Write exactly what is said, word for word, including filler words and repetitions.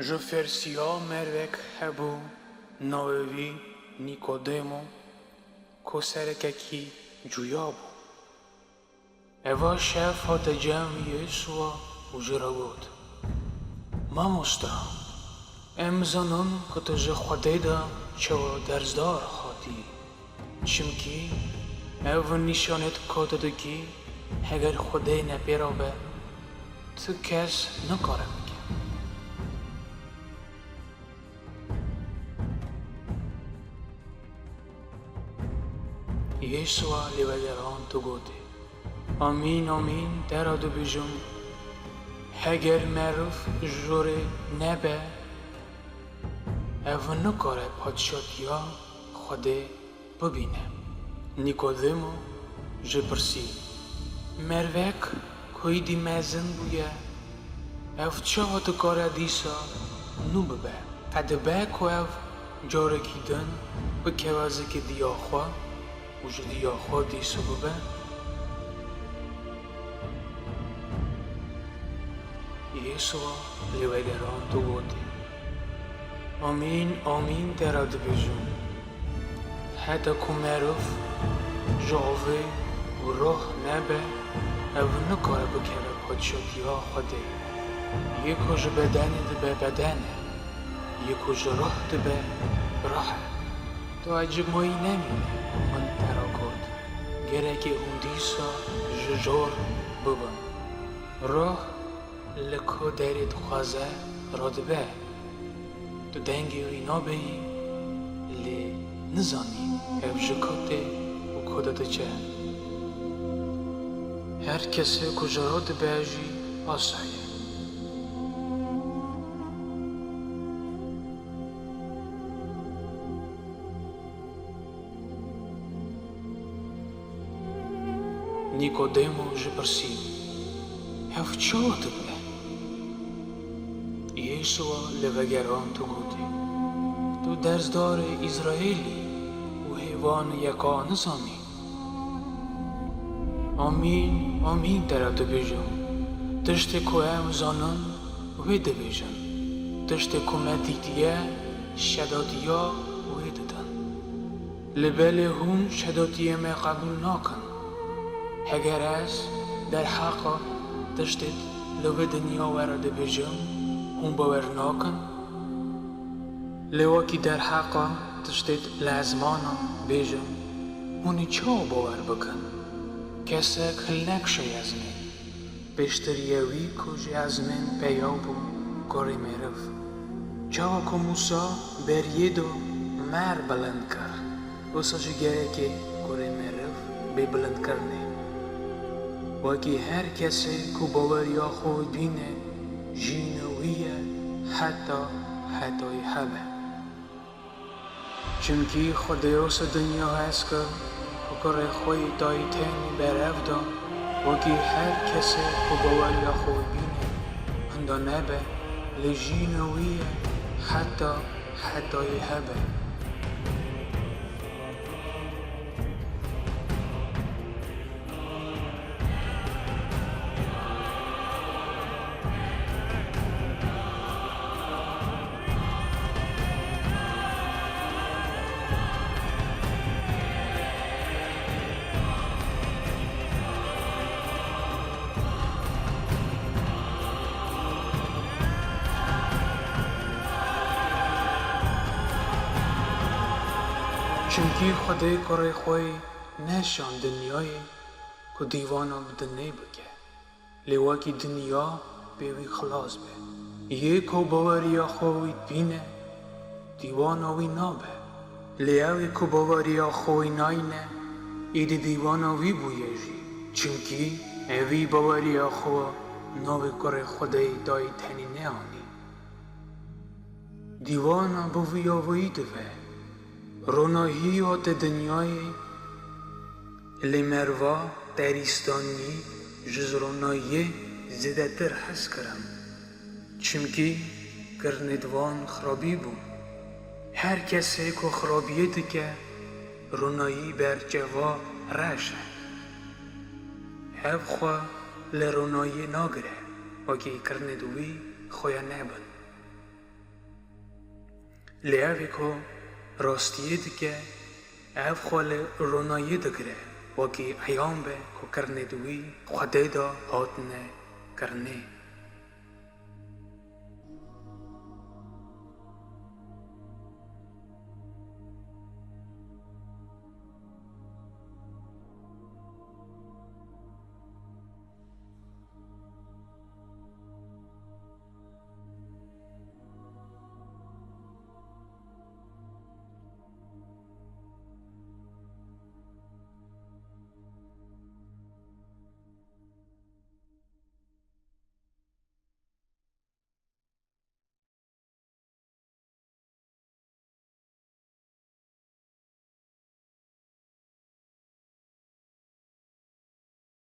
Ji Fersiya mervek hebû, navê wî Nîkodemo, ku serekekî cuya bû. Eva şev hate cem Yêsuwa û ji re got, Mamosta, em zanin ku tu ji Xwedê de çawa dersdar hatî. Çimkî ev nîşanêt ku tu dikî, heger Xwedê ne pê re be, ti kes nikare bike. Yêsuwa lêvegerand û gotê, Amîn, amîn, te re dibêjim, heger meriv ji jorê nebe, ev nikare padşatiya Xwedê bibîne. Nîkodemo jê pirsî, Mervek ku êdî mezin bûye, ev çawa dikare dîsa nû bibe? Qedibe ku ev carekî din bikeve zikê diya xwe û ji diya xwe dîsa bibe? Yêsuwa lêvegerand û gotê, Amîn, amîn, te re dibêjim, heta ku meriv ji avê û roh nebe, ew nikare bikeve padşatiya Xwedê. Yê ku ji bedenê dibe beden e, yê ku ji roh dibe roh e. Tu ecêb mayî nemîne ku min te re got, gereke hûn dîsa ji jor bibin. Roh li ku derê dixwaze radibe. Tu dengê wî nabeyî, lê nizanî ev ji ku tê û ku de diçe. Her kesê ku ji radibe jî asa ye. Nîkodemo jê pirsî, Ev çawa dibe? Yêsuwa lêvegerand û gotê, Tu dersdarê Îsraîlî û hêvan yeka nizanî? Amîn, amîn te re dibêjim, tiştê ku em zanin wê dibêjin, tiştê ku me dîtiye şedatiya wê didin. Lê belê hûn şedatiyê me qebûl nakin. Heger ez derheqa tiştê li vê dinya we re dibêjim, hûn bawer nakin? Lê wekî derheqa tiştê li ezmanan bêjim, hûn ê çawa bawer bikin? Kesek hilnekşe ezmên. Pêştirî ye wî ku ji ezmên peya bû kurê meriv. Çawa ku Mûsa beriyê de mer bilind kir, wisa jî gereke kurê meriv bê bilindkirinê. Wekî her kesê ku baweriya xwe dibîne, jîna wî ye heta hetayî hebe. Çimkî Xwedê wisa dinya hez kir, ku kurê xwe yê tayî tenî berev da, wekî her kesê ku baweriya xwe wî bîne, hinda nebe, lê jîna wî ye heta hetayî hebe. Çimkî Xwedê kurê xwe neşand dinyayê ku dîwana bi dinê bike, lê wekî dinya bê wî xilas be. Yê ku baweriya xwe wî dibîne, dîwana wî nabe. Lê ew ê ku baweriya xwe wî nayîne, êdî dîwana wî bûye jî. Çimkî evî baweriya xwe navê kurê Xwedê yê tayî tenî neanî. Dîwana bi vî avayî dibe. Ronahî hate dinyayê, lê merva terîstanî ji ronahiyê zêdetir hez kirin. Çimkî kirinê di wan xirabî bûn. Her kesê ku xirabiyê dike, ronahî ber çava reş e. Ev xwe li ronahiyê nagire, wekî kirinê di wî xuya nebin. Lê evê ku rastiyê dike, ev xwe li ronayiyê digire, wekî eyan be ku kirinê di wî Xwedê de hatine kirinê.